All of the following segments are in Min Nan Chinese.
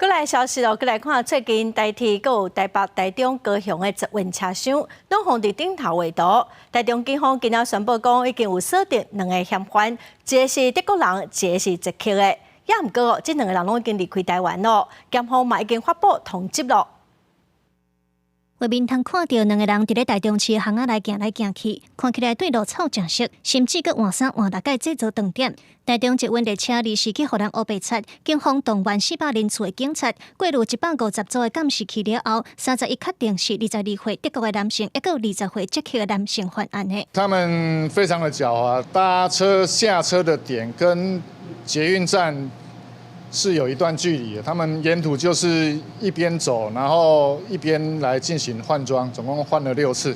閣來消息哦，閣來看最近台鐵閣有台北、台中、高雄的捷運車廂，攏予佇頂頭畫圖。台中警方今仔宣布講，已經有鎖定兩个嫌犯，一个是德國人，一个是捷克的。也毋過哦，這兩个人攏已經離開台灣囉，檢方嘛已經發布通緝囉。畫面通看著兩个人佇咧台中市巷仔內行來行去，看起來對路草誠熟，甚至閣換衫換六擺製造長點。台中捷運列車二時去予人烏白漆，警方動員400人次的警察，過濾150組的監視器了後，31確定是22歲德國的男性，抑閣20歲捷克的男性犯案的。他們非常的狡猾，搭車下車的點跟捷運站是有一段距離的，他們沿途就是一邊走，然後一邊來進行換裝，總共換了六次。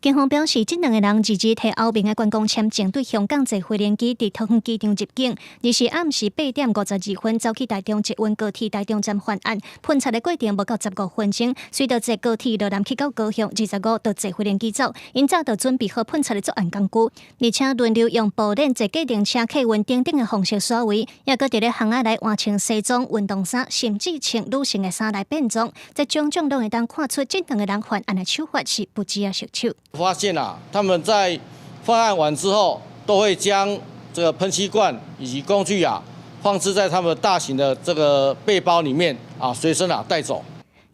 警方表示，這兩个人二日提歐盟的觀光簽證對香港坐飛行機，佇桃園機場入境，二四暗時8點52分走去台中捷運高鐵台中站犯案，噴漆的過程無夠15分鐘，隨著坐高鐵羅南去到高雄，25就坐飛行機走，𪜶早就準備好噴漆的作案工具，而且輪流用布鏈坐計程車客運頂頂的紅色刷位，抑閣佇咧巷仔內換穿西裝、運動衫，甚至穿女性的衫來變裝，這種種攏會當看出這兩个人犯案的手法是不止仔熟手。發現啊，他們在犯案完之後，都會將這個噴漆罐以及工具啊，放置在他們大型的這個背包裡面啊，隨身啊帶走。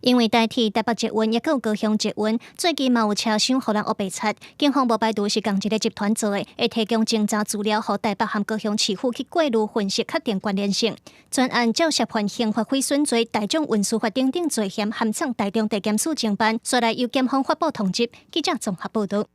因為台鐵、台北捷運，抑閣有高雄捷運，最近嘛有車廂予人烏白漆，警方無排除是仝一个集團做的，會提供偵查資料，予台北和高雄市府去過濾分析，確定關聯性。全案照涉犯刑法毀損罪、大眾運輸法等等罪嫌，函送台中地檢署偵辦，煞來由檢方發布通緝。記者綜合報導。